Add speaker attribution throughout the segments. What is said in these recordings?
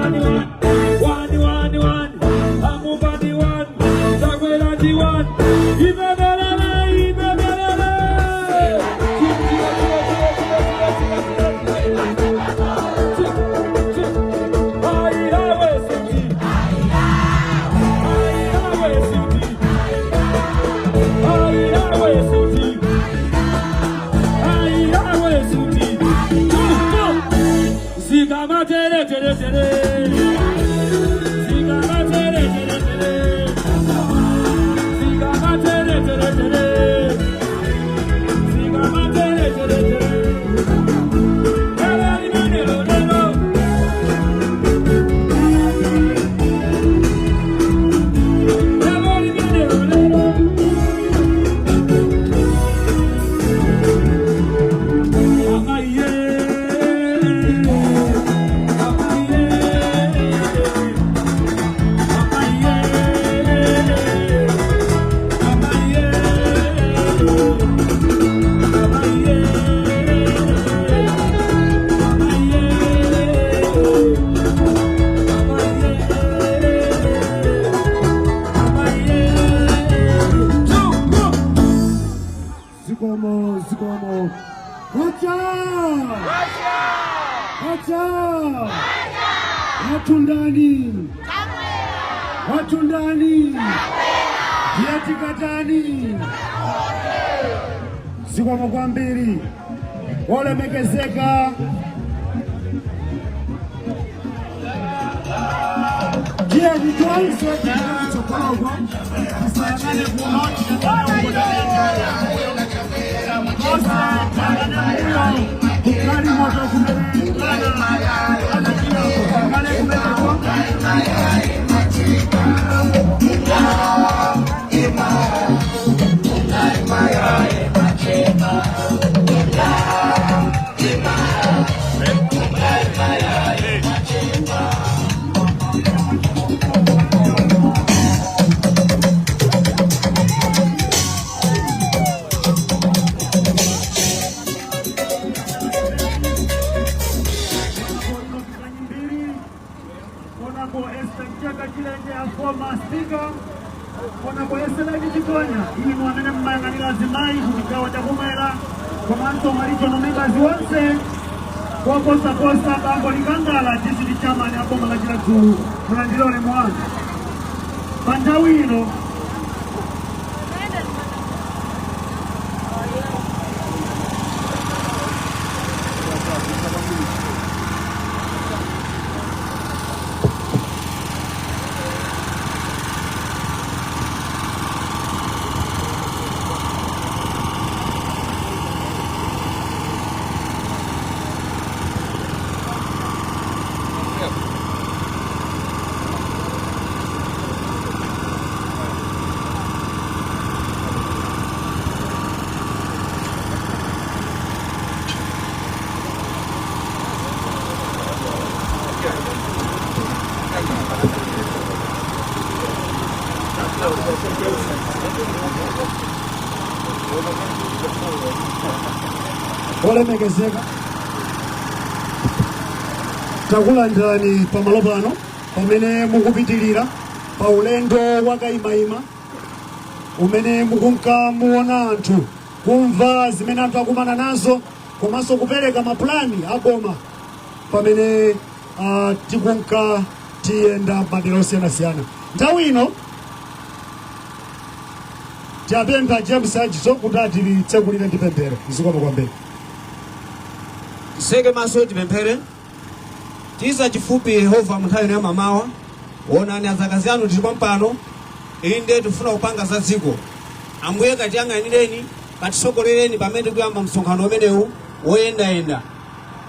Speaker 1: One, one, one, one, one. Amubadi one. Chakwera ndi one. Ibebelele, ibebelele. Zikamatere tere tere, zikamatere tere tere, zikamatere tere tere, zikamatere tere tere. Lelo lelo. Lelo lelo lelo. Amaye, amaye, amaye, amaye, amaye, amaye, amaye, amaye. Two, one.
Speaker 2: Zikomo, zikomo. Kwacha! Kwacha! Watu ndani! Watu ndani! Yatikatani! Zikomo kwambiri. Olemekezeka. Tiyeni tonse kutsogoloko, tisayang'ane kuno, tonse tiyang'ane mbuyo kukali moto kumene kale kumeneko. Mbiri, Honorable Esther Mchaka Chilenje, a former speaker, Honorable Esselani Chikonya, inu amene mmayang'anira azimayi ku chigawo chakumwera, komanso ma regional members onse, koposaposa bambo Likangala, district chairman a boma la Chiradzulu, mulandire ulemu wanu pa nthawi ino. Olemekezeka, takulandirani pamalo pano pamene mukupitirira pa ulendo wakayimayima umene mukunka muona anthu, kumva zimene anthu akumana nazo, komanso kupereka mapulani aboma pamene tikunka tiyenda madera osiyanasiyana. Nthawi ino tiyapempha James Ajiso kuti atitsekulire ndi pemphero. Zikomo kwambiri.
Speaker 3: Tiseke maso, tipemphere. Tiza chifupi Yehova mu nthawi ino ya mamawa, onani adzakazi anu tili pampano, inde tifuna kupanga za dziko. Ambuye, katiyang'anireni, katisogolereni pamene tikuyamba msonkhano umenewu woyendayenda.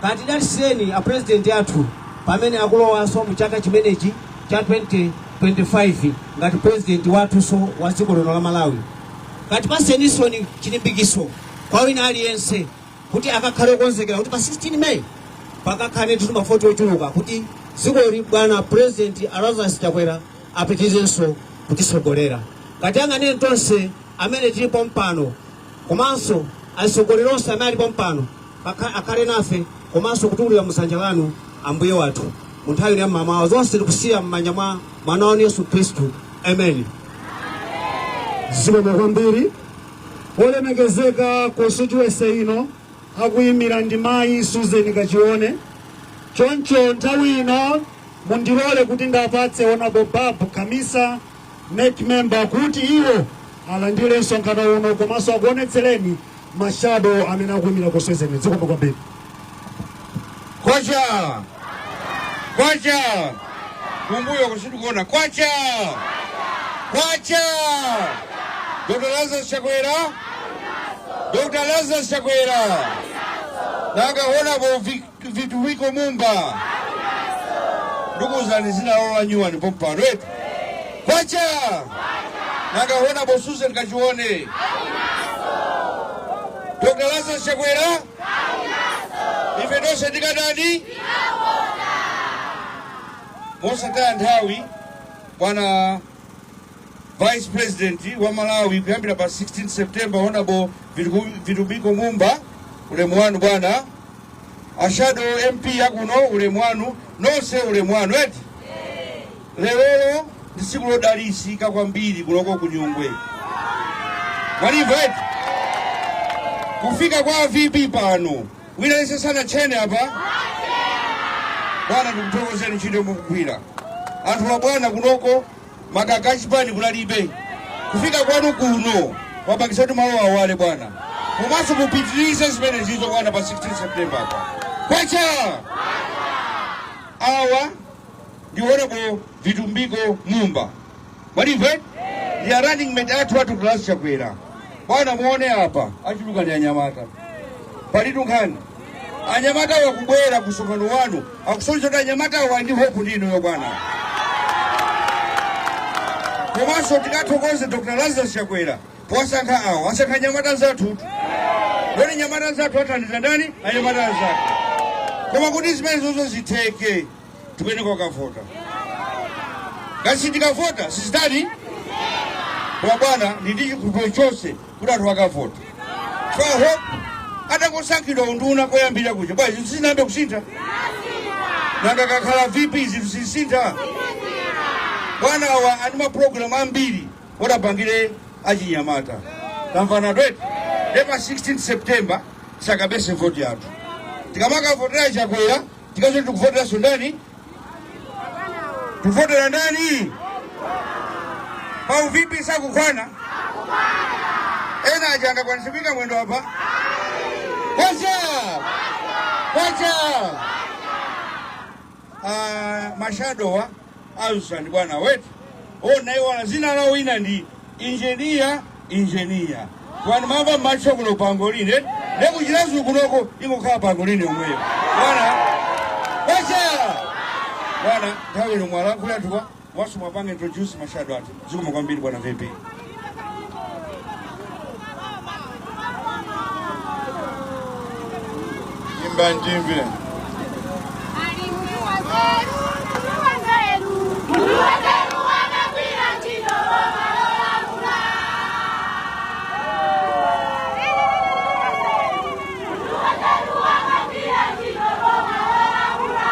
Speaker 3: Katidalisireni apurezidenti athu pamene akulowanso mu chaka chimenechi cha 2025 ngati purezidenti wathunso wa dziko lino la Malawi. Katipaseninso chilimbikiso kwa wina aliyense kuti akakhale okonzekera kuti pa 16 May pakakhale ndithu mavoti ochuluka kuti dzikoli bwana President Lazarus Chakwera apitirizenso kutisogolera. Katiyang'anire tonse amene tilipo mpano, komanso atsogoleri onse amene alipo mpano akhale nafe komanso kutiwulira mdzanja lanu, Ambuye wathu. Mu nthawi ya mamawa zonse tikusiya m'manja mwa mwana wanu Yesu Khristu, amen.
Speaker 2: Zikomo kwambiri. Olemekezeka, constituency ino akuyimira ndi mayi Susan Kachione. Choncho nthawi ino mundilole kuti ndapatse Honorable Babu Kamisa, NEC member, kuti iwo alandire msonkhano uno komanso akuonetsereni ma shadow amene akuyimira constituency. Zikomo kwambiri.
Speaker 4: Kwacha! Kwacha! Kumbuyo kusitukuona. Kwacha! Kwacha! Dr. Lazarus Chakwera! Dr. Lazarus Chakwera! Nanga Honorable Vitumbiko Mumba. Ndukuzani zina lola nyuwa ni pompano etu. Kwacha! Nanga Honorable Susan Kachione. Dr. Lazarus Chakwera! Ife tonse tikadani mosataya nthawi. Bwana Vice President wa Malawi kuyambira pa 16 September, Honorable Vitumbiko Mumba, ulemu wanu bwana. A shadow MP akuno, ulemu wanu nonse, ulemu wanu eti. Lero ndi tsiku lodalisika kwambiri kuloko ku Nyungwe, mwalimva eti? Kufika kwa VP pano, wina yense sanatchene apa. Bwana, ndikuthokozeni ntchito mukugwira. Anthu wa bwana kunoko makaka achipani kunalibe. Kufika kwanu kuno wapangisa kuti malo awale bwana, komanso mupitirize zimene zizo bwana pa 16 September apa. Kwacha! Awa ndi Honorable Vitumbiko Mumba, mwalimva? Ndi a running mate athu athu Lazarus Chakwera. Bwana, muone apa achuluka ndi anyamata, palitu nkhani. Anyamata wakubwera kusonkhano wanu akusonyeza kuti anyamata awa ndi hope ndi inuyo bwana. Komanso tikathokoze Dr. Lazarus Chakwera powasankha awo, asankha anyamata anzathu. Loni nyamata anzathu athandiza ndani? Anyamata anzathu. Koma kuti zimene zozo zitheke, tikuyenera kukavota. Ngati sitikavota, sizitani? Koma bwana, ndi chikhulupiriro chonse kuti anthu akavota. So hope atangosankhidwa unduna koyambira kuja, bwana, zinthu sizinayambe kusintha. Nanga kakhala VP, zinthu sizisintha? Bwana, awa ani mapulogalamu ambiri odapangire achinyamata. Tamvana tweti? Pa 16 September sakabese voti yathu. Tikamakavotera Chakwera, tikazo tikuvoteranso ndani? Tikuvotera ndani? Pa u VP sakukwana, ena aja angakwanise kuika mwendo apa. Kwacha! Kwacha! Ma shadow wa auzani bwana wetu ona iwala zina lawo ina ndi Engineer, Engineer kwani mamba macho pangoline nekuchirazu kunoko ingokhala pangoline yomweyo bwana. Kwacha bwana! Nthawi ino mwalankhula tuwa wasu mwapange introduce ma shadow athu. Zikomo kwambiri bwana VP.
Speaker 5: Imba njimve.
Speaker 6: Ali mutu wanzeru, mutu wanzeru, mutu wanzeru anagwira ntchito malolamula. Mutu wanzeru anagwira ntchito malolamula.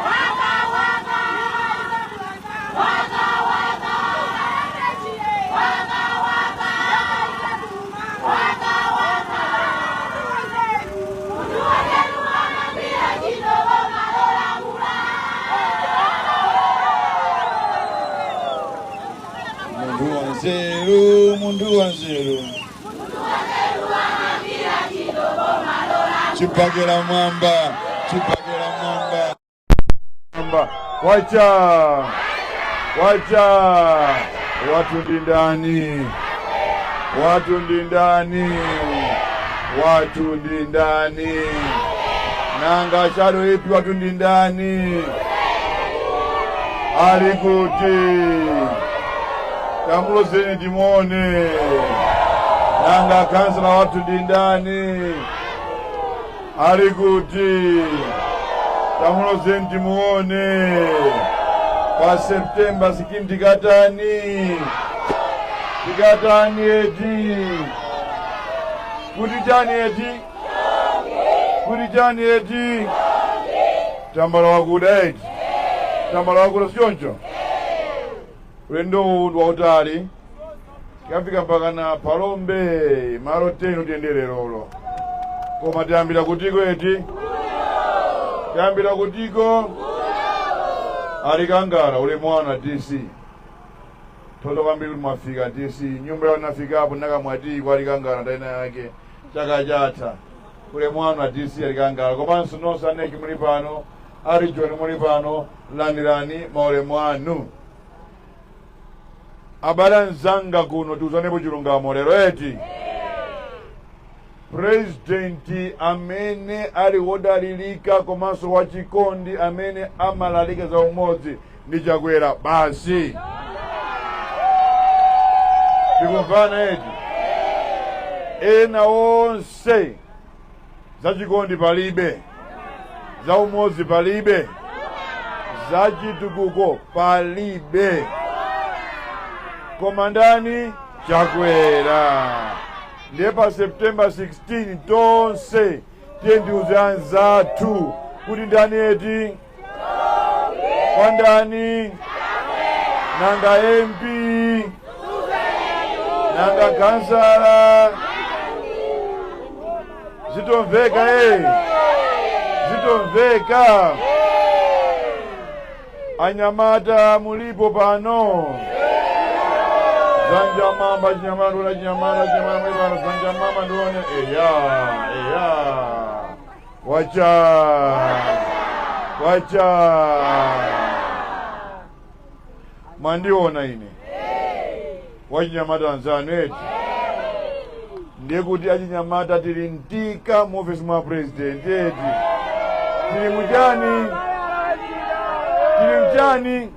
Speaker 6: Waka waka, waka waka, waka waka, waka waka. Mutu wanzeru anagwira ntchito malolamula.
Speaker 5: Mundu wanzeru, mundu wanzeru. Chipakela mwamba, chipakela mwamba. Mwamba. Kwacha! Kwacha! Watu ndi ndani? Watu ndi ndani? Watu ndi ndani? Nanga shadow ipi? Watu ndi ndani? Ali kuti? Tamulozeni timuone. Nanga kansala watu ndi ndani? Ali kuti? Tamulozeni timuone. Pa September 16 tikatani? Tikatani eti? Kuti chani eti? Kuti chani eti? Tambala wakuda eti? Tambala wakuda sichoncho? Ulendo uwu ndi wautali, tikafika mpaka na Phalombe, malo 10 tiyendere lolo. Koma tiyambira kutiko eti? Tiyambira kutiko? Alikangala ule mwana DC. Toto kwambiri kuti mwafika DC. Nyumba yawo nafikapo nakamwati kwa Alikangala ndaina yake. Chaka chatha. Ule mwana DC Alikangala. Komanso nonse a NEC muli pano, a region muli pano, landirani maulemu anu. Abale anzanga kuno tiuzanepo chilungamo lero eti. President amene ali wodalirika komanso wachikondi amene amalalika za umodzi ndi Chakwera basi. Tikumvana eti? Ena onse zachikondi palibe, za umodzi palibe, zachitukuko palibe. Koma ndani? Chakwera. Ndiye pa September 16 tonse tiye ndiuze anzathu kuti ndani eti? Kwa ndani? Nanga MP? Nanga kansala? Zitomveka eh? Zitomveka? Anyamata mulipo pano? Zanja mamba chinyamata ndiona chinyamata chinyamata muli pano zanja mama ndione eya eya wacha wacha mwandiona ine wachinyamata anzanu eti ndiye kuti achinyamata tili mtika mu office mwa president eti tili muchani tili mchani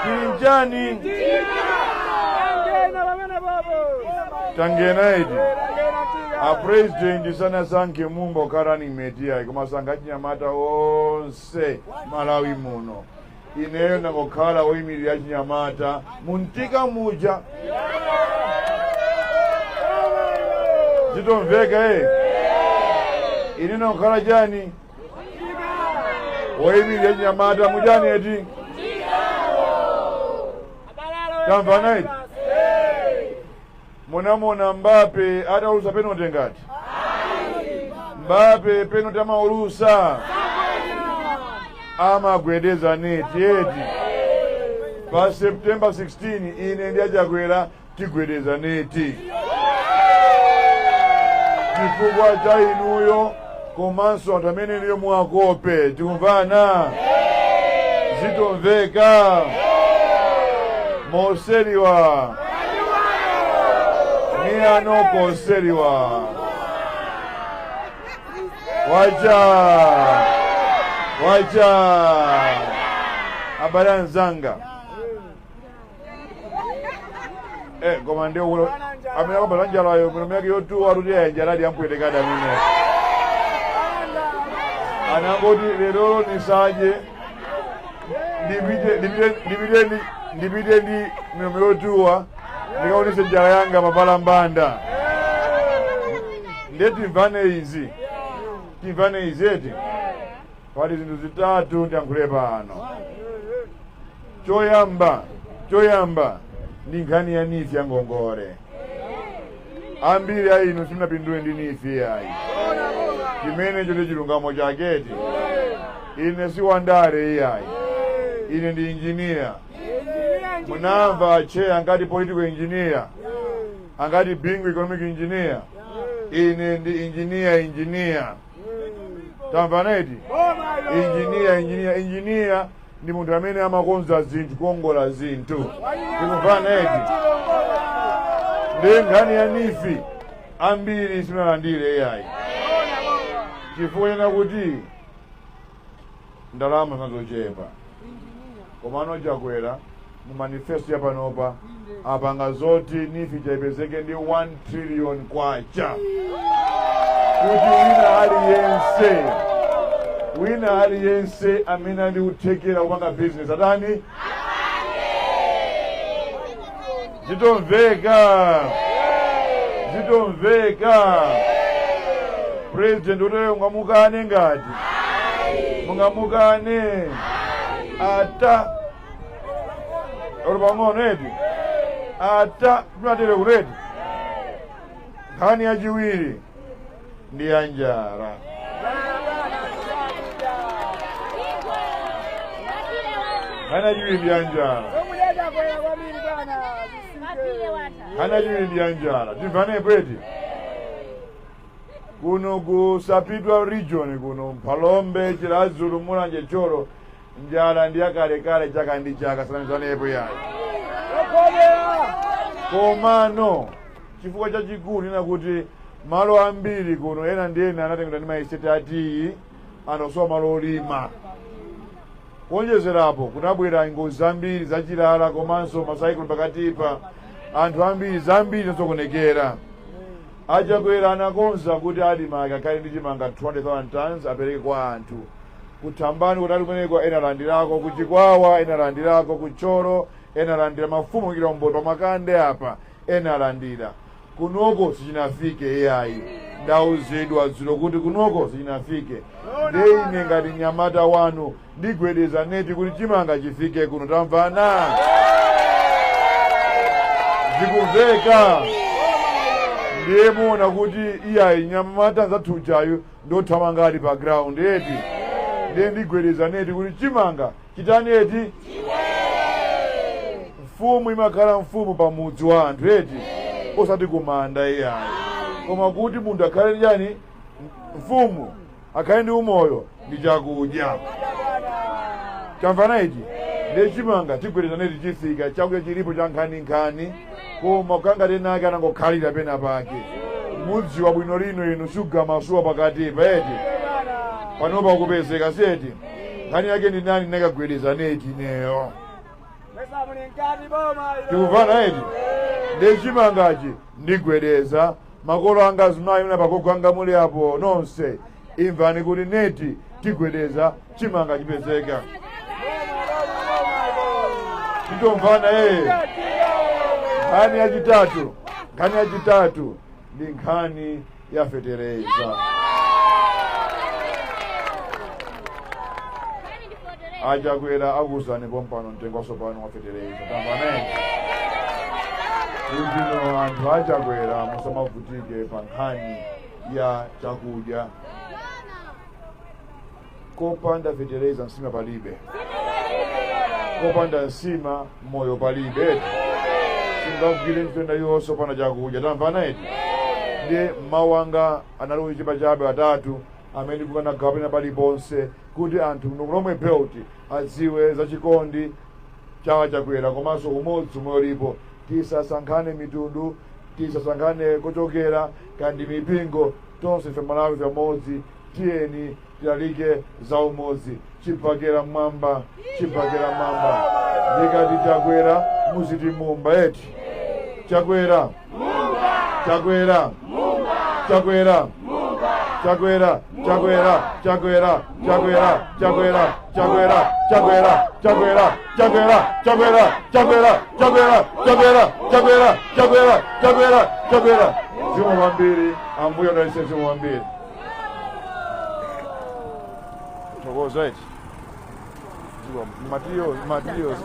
Speaker 5: tili mchani tangena eti a president sanasankhe Mumba kukhala running mate yayi koma sankha achinyamata onse Malawi muno. Ineyo ndangokhala woyimirira achinyamata muntika muja. Zitomveka eh? Ine ndangokhala chani? Woyimirira achinyamata muchani eti? Tamvana eti? Munamona Mbappe ataulusa penalty ngati? Mbappe penalty amaulusa amagwedeza neti eti. Pa September 16 ine ndi achakwera tigwedeza neti chifukwa cha inuyo komanso anthu amene niyo muwakope. Tikumvana? Zitomveka? Moseriwa miyano koseriwa wacha wacha abale anzanga koma ndiyo kulo amene akabala njalayo milomo yake yotuwa kuti ayi njaladi yampwetekadi amene anangoti lerolo nisaje ndipite ndi milomo yotuwa ndikaonese njala yanga mapala mbanda. Ndiye timvane izi timvane izi eti pali zinthu zitatu ndiyankhule pano. Choyamba ndi nkhani ya NEEF ya ngongole. Ambiri a inu simunapindule ndi NEEF yayi. Chimenecho ndi chilungamo chaketi. Ine si wandale iyayi, ine ndi engineer. Munamva chair angati political engineer, angati Bingu economic engineer. Ine ndi engineer. Tamvana eti? Engineer ndi munthu amene amakonza zinthu, kuongola zinthu. Tikumvana eti? Ndi nkhani ya NEEF ambiri simunalandire iyayi, chifukwa chena kuti ndalama zinazochepa. Komano Chakwera mu manifesto ya panopa apanga zoti NEEF chaipezeke ndi 1 trillion kwacha kuti wina aliyense amene ali kuthekera kupanga business atani. Zitomveka? Zitomveka? President utoyo ngamukane ngati Mungamukane ata olo pang'ono eti ata tunatere kureti. Nkhani yachiwiri ndi ya njala. Nkhani yachiwiri ndi ya njala. Nkhani yachiwiri ndi ya njala. Timvanepo eti? Kuno ku Sapitwa region kuno Mphalombe, Chiradzulu, Mulanje, Thyolo, njala ndi yakalekale chaka ndi chaka, sanamizanepo yayi. Komano chifukwa chachikulu nena kuti malo ambiri kuno ena ndi ena anatengedwa ndi ma estate a tiyi, anasowa malo olima. Kuonjezerapo kunabwera ngozi zambiri zachilala komanso ma cyclone pakatipa, anthu ambiri zambiri zinasokonekera. Achakwera anakonza kuti ADMARC akhale ndi chimanga 200,000 tons apereke kwa anthu kuthambani kutali kumeneko, ena alandirako kuchikwawa, ena alandirako kuchoro, ena alandira mafumu kilombo pamakande apa, ena alandira. Kunoko sichinafike iyayi. Ndauzidwa dzulo kuti kunoko sichinafike. Nde ine ngati mnyamata wanu ndigwedeza neti kuti chimanga chifike kuno. Tamvana? Zikumveka? Ndiye muona kuti iyayi, nyamata zathuchayo ndothamanga ali pa ground eti. Ndiye ndigwedeza neti kuti chimanga chitani eti. Mfumu imakhala mfumu pamudzi wa anthu eti, osati kumanda iyayi. Koma kuti munthu akhale chani, mfumu akhale ndi umoyo ndi chakudya. Tamvana iti? Ndiye chimanga tigwedeza neti chifika. Chakudya chilipo cha nkhaninkhani, koma kukangati ake anangokhalira pena pake. Mudziwa bwino lino inu, shuga masuwa pakatipa eti, panopa kupezeka seti. Nkhani yake ndi nani? Nakagwedeza neti ineyo. Tikuvana eti? Ndi chimangachi ndigwedeza. Makolo anga azimayi muna pagogo anga muli apo nonse, imvani kuti neti tigwedeza, chimanga chipezeka. Titomvana ee? Nkhani yachitatu, nkhani yachitatu ndi nkhani ya fetereza. Achakwera akuzani pompano mtengo watsopano wa fetereza. Tamvana kutino anthu achakwera musamavutike pa nkhani ya chakudya. Kopanda fetereza nsima palibe, kopanda nsima moyo palibe. Singagwire ntchito yonse opanda chakudya. Tamvana eti? Ndiye mawu anga anali ochepa chabe atatu amene kukanagawa pena paliponse kuti anthu kuno Lomwe Belt adziwe zachikondi chawa Chakwera komanso umodzi umwe ulipo. Tisasankhane mitundu, tisasankhane kochokera kandi mipingo, tonse ife Malawi pamodzi. Tiyeni tilalike za umodzi. Chibakera mwamba, chibakera mwamba. Ndikati Chakwera muziti Mumba eti? Chakwera, Chakwera, Chakwera, Chakwera, Chakwera, Chakwera, Chakwera, Chakwera, Chakwera, Chakwera, Chakwera, Chakwera, Chakwera, Chakwera, Chakwera, Chakwera, Chakwera, Chakwera, Chakwera, Chakwera. Zikomo kwambiri. Ambuye adalitse. Zikomo kwambiri. Thokoza eti. Zikomo. Materials, materials.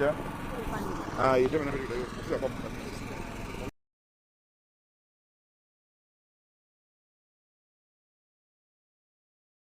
Speaker 5: Yeah. Ah, you don't have to.